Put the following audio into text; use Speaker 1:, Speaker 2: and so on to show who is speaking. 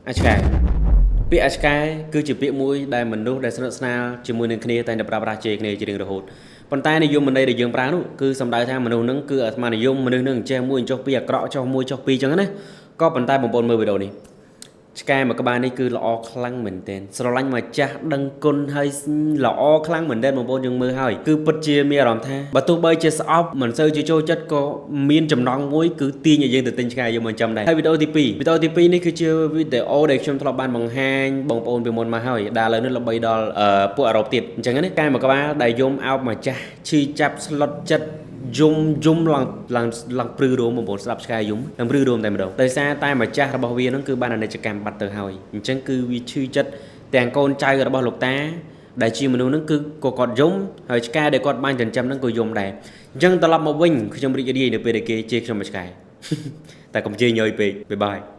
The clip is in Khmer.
Speaker 1: អាឆ្កែពាក្យអាឆ្កែគឺជាពាក្យមួយដែលមនុស្សដែលស្និទ្ធស្នាលជាមួយនឹងគ្នាតែងតែប្រើប្រាស់ជេរគ្នាជារៀងរហូតប៉ុន្តែនិយមន័យដែលយើងប្រើនោះគឺសំដៅថាមនុស្សនឹងគឺអាត្មានិយមមនុស្សនឹងចេះមួយចុះពីរអាក្រក់ចុះមួយចុះពីរអញ្ចឹងណាក៏ប៉ុន្តែបងប្អូនមើលវីដេអូនេះឆ្កែមួយក្បាលនេះគឺល្អខ្លាំងមែនទែនស្រឡាញ់ម្ចាស់ដឹងគុណហើយល្អខ្លាំងមែនទែនបងប្អូនយើងមើលហើយគឺពិតជាមានអារម្មណ៍ថាបើទោះបីជាស្អប់មិនសូវជាចូលចិត្តក៏មានចំណងមួយគឺទាញឲ្យយើងទៅទិញឆ្កែយើងមកចាំដែរហើយវីដេអូទី2វីដេអូទី2នេះគឺជាវីដេអូដែលខ្ញុំធ្លាប់បានបង្ហាញបងប្អូនពីមុនមកហើយដែលឥឡូវនេះល្បីដល់ពួកអឺរ៉ុបទៀតអញ្ចឹងណាឆ្កែមួយក្បាលដែលយំអោបម្ចាស់ឈឺចាប់ស្លុតចិត្តយំយំឡើងឡើងឡើងព្រឺរោមបងប្អូនស្ដាប់ឆ្កែយំឡើងព្រឺរោមតែម្ដងដោយសារតែម្ចាស់របស់វានឹងគឺបានអនិច្ចកម្មបាត់ទៅហើយអញ្ចឹងគឺវាឈឺចិត្តទាំងកូនចៅរបស់លោកតាដែលជាមនុស្សនឹងគឺក៏គាត់យំហើយឆ្កែដែលគាត់បានចិញ្ចឹមនឹងក៏យំដែរអញ្ចឹងត្រឡប់មកវិញខ្ញុំរីករាយនៅពេលដែលគេជេរខ្ញុំមួយឆ្កែតែកុំជេរញយពេកបាយបាយ។